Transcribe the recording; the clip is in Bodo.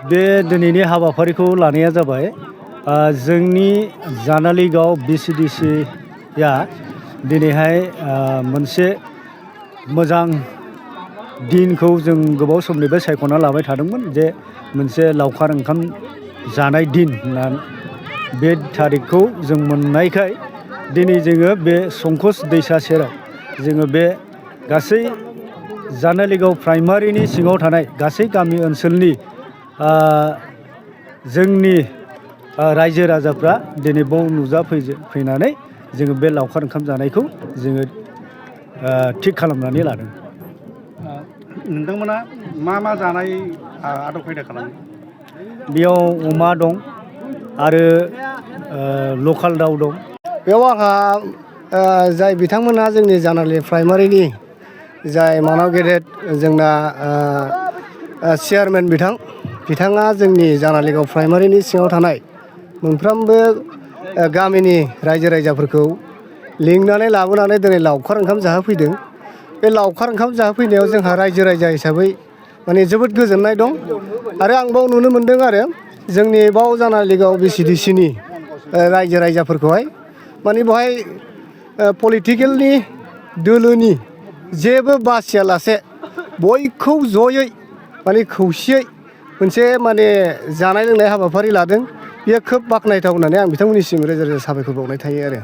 बे दिनैनि हाबाफारिखौ लानाया जाबाय जोंनि जानालिगाव BCDC-या दिनैहाय मोनसे मोजां दिनखौ जों गोबाव समनिफ्राय सायख'ना लाबाय थादोंमोन जे मोनसे लावखार ओंखाम जानाय दिन होननानै बे थारिखखौ जों मोननायखाय दिनै जोङो बे संकस दैसा सेराव जोङो बे गासै जानालिगाव प्राइमारिनि सिङाव थानाय गासै गामि ओनसोलनि जोंनि रायजो राजाफ्रा दिनै बाव नुजाफैनानै जोङो बे लावखार ओंखाम जानायखौ जोङो थिग खालामनानै लादों। नोंथांमोना मा मा जानाय आदब खायदा खालामो? बेयाव अमा दं आरो लकेल दाउ दं। बेयाव आंहा जाय बिथांमोनहा जोंनि जानालि प्राइमारिनि जाय मानाव गेदेर जोंना चेयारमेन बिथाङा जोंनि जानालिगाव प्राइमारिनि सिङाव थानाय मोनफ्रोमबो गामिनि रायजो राजाफोरखौ लिंनानै लाबोनानै दिनै लावखार ओंखाम जाहोफैदों। बे लावखार ओंखाम जाहोफैनायाव जोंहा रायजो राजा हिसाबै माने जोबोद गोजोननाय दं। आरो आं बाव नुनो मोनदों आरो जोंनि बाव जानालिगाव BCDC-नि रायजो राजाफोरखौहाय माने बेवहाय पलिटिकेलनि दोलोनि जेबो बासियालासे बयखौ जयै माने खौसेयै मोनसे माने जानाय लोंनाय हाबाफारि लादों। बेयो खोब बाख्नायथाव होननानै आं बिथांमोननिसिम रोजा रोजा साबायखर बावनाय थायो आरो।